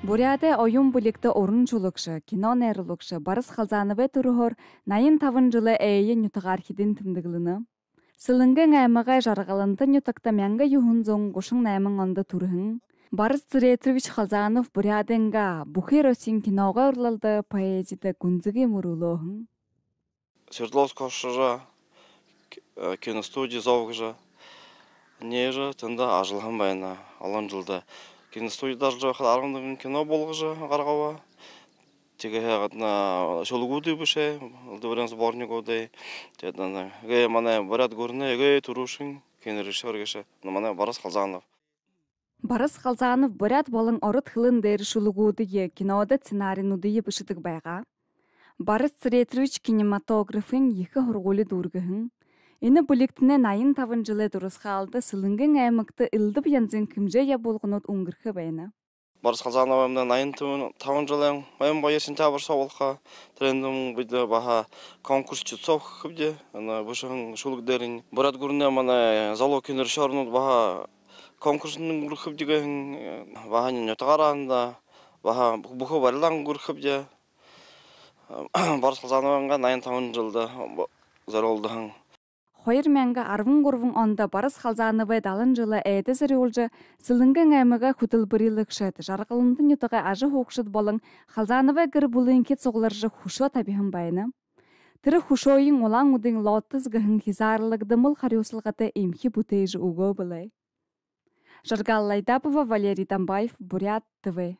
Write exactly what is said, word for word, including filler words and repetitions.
Буряадай оюун бэлигтэ уран шүлэгшэ, кино найруулагша Барас Халзановай түрэһөөр наян табан жэлэй эе нютагаархидынь тэмдэглэнэ. Сэлэнгын аймагай Жаргалантын нютагта мянга юһэн зуун гушан найман ондо түрэһэн Барас Цыретрович Халзанов Буряадайнгаа, бүхы Россиин киногой урлалда, поэзидэ гүнзэгы мүрэ үлөөһэн. Свердловск ошожо, киностуди «Зов» гэжэ нээжэ, тэндэ ажаллаһан байна олон жэлдэ. Киностудида ажаллажа байхада арбан нэгэн кино болгожо гаргаба. Тиигээд шүлэгүүдые бэшээ, элдэб сборникуудые. Тиигээд манай Буряад гүрэнэй эгээ түрүүшын кинорежиссёр гээшэ манай Барас Халзанов. Барас Халзанов буряад болон ород хэлэн дээрэ шүлэгүүдые, кинодо сценаринуудые бэшэдэг байгаа. Барас Цыретрович кинематографын ехэ һургуули дүүргэһэн. Энэ бэлигтэнэй наян табан жэлэй дурасхаалда Сэлэнгын аймагта элдэб янзын хэмжээ ябуулганууд үнгэрхэ байна. Барас Халзановай манай наян табан жэлэй ойн баяр сентябрь соо болохо. Тэрэндэ бидэ баһа конкурс чудсов хэхэбди. Энэ бэшэһэн шүлэг дээрэнь Буряад гүрэнэй манай залуу кинорежиссёрнууд баһа конкурсдо үнгэргэхэбди гэһэн, баһа нютагаараа, баһа бүхэ барилдаан үнгэргэхэбди. Барас Халзановайнгаа наян табан жэлдэ зорюулдаһан. Хоёр мянга арбан гурбан ондо Барас Халзановай далан жэлэй эйдэ зорюулжа, Сэлэнгын аймагай хүтэлбэрилэгшэд, Жаргалантын нютагай ажаһуугшад болон Халзановай гэр бүлынхид сугларжа, хүшөө табиһан байна. Тэрэ хүшөөень Улаан-Үдын «Лотос» гэһэн хизаарлагдамал харюусалгатай эмхи бүтээжэ үгөө бэлэй. Жаргал Лайдапова, Валерий Дамбаев, Буряад ТВ.